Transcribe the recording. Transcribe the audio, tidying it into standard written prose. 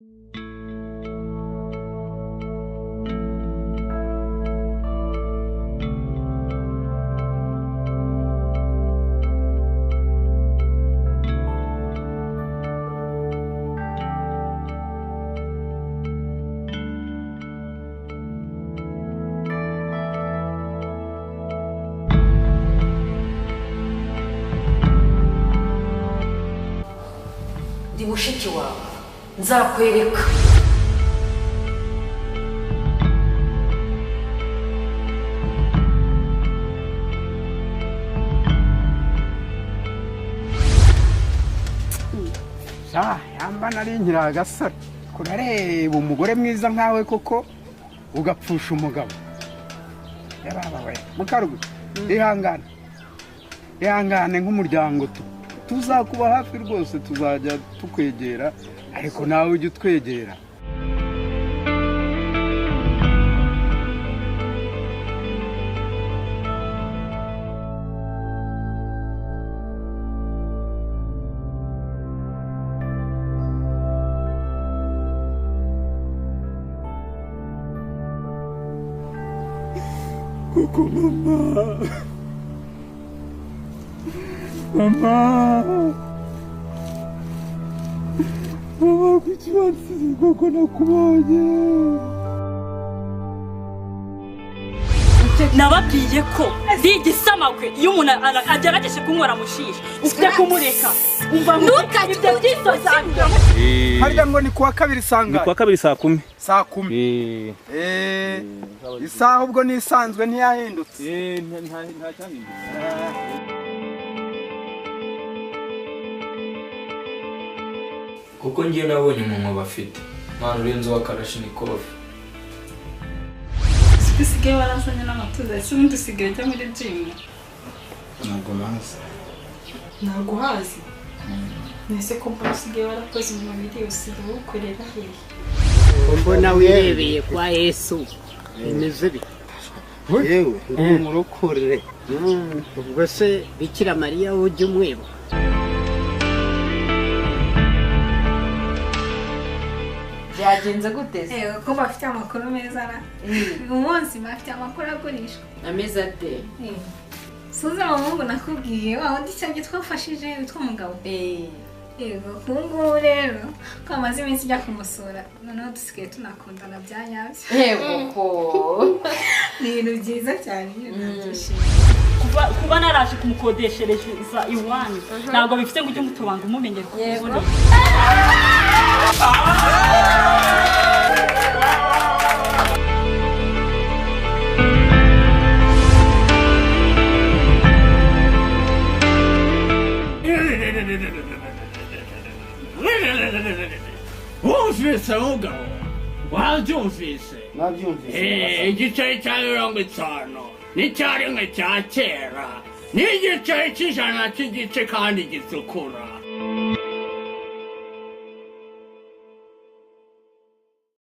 Ndi mushiki wawe nzakwereka. Yamba nari nkiri agasore kurareba umugore mwiza nkawe koko ugapfusha umugabo. Yababaye mukarugu, ihangane ihangane nk'umuryango tuzakuba hafi rwose, tuzajya tukwegera ariko nawe ujye utwegera. Kuko mama, mama, mama, kuki wansize koko nakubonye? Nababwiye ko ndi igisamagwe iyo umuntu agerageje kunywera mushisha ufite kumureka umva ibyo byisoza. Harya ngo ni kuwa kabiri sanga? Ni kuwa kabiri saa 10. Saa 10. Isaha ubwo nisanzwe ntiyahindutse. Nta cyahindutse. Kuko ngiye nabonye umuntu bafite mwana urenze wa Kalashnikov. Usigaye warazanye n'amatuza, ese ubundi usigaye ujya muri gym? Ntabwo mpazi. Ntabwo uhazi? Nese ko mbona usigaye warakoze umubiri, usigaye uwukorera hehe? Mbona wirebeye kwa Yesu bimeze bite? Yewe ndi umurokore. Ubwo se Bikira Mariya ujya umwibuka? Byagenze gute se? Yego ko bafite amakuru meza na. Uyu munsi bafite amakuru agurishwa. Ameza ate? Suza muhungu nakubwiye wa wundi cyanjye twafashije witwa Mugabo. Yego kungu rero ko amaze iminsi ijya kumusura noneho dusigaye tunakundana bya nyabyo. Yego ko. Ni ibintu byiza cyane nyine nabyishimiye. Kuba naraje kumukodeshereza iwanyu ntabwo bifite ngo ujye umutobanga umumenyere kuko. Wumvise mugabo, wabyumvise? Nabyumvise. Igiceri cya 50 n'icya rimwe cya kera n'igiceri cy'ijana cy'igice kandi gitukura.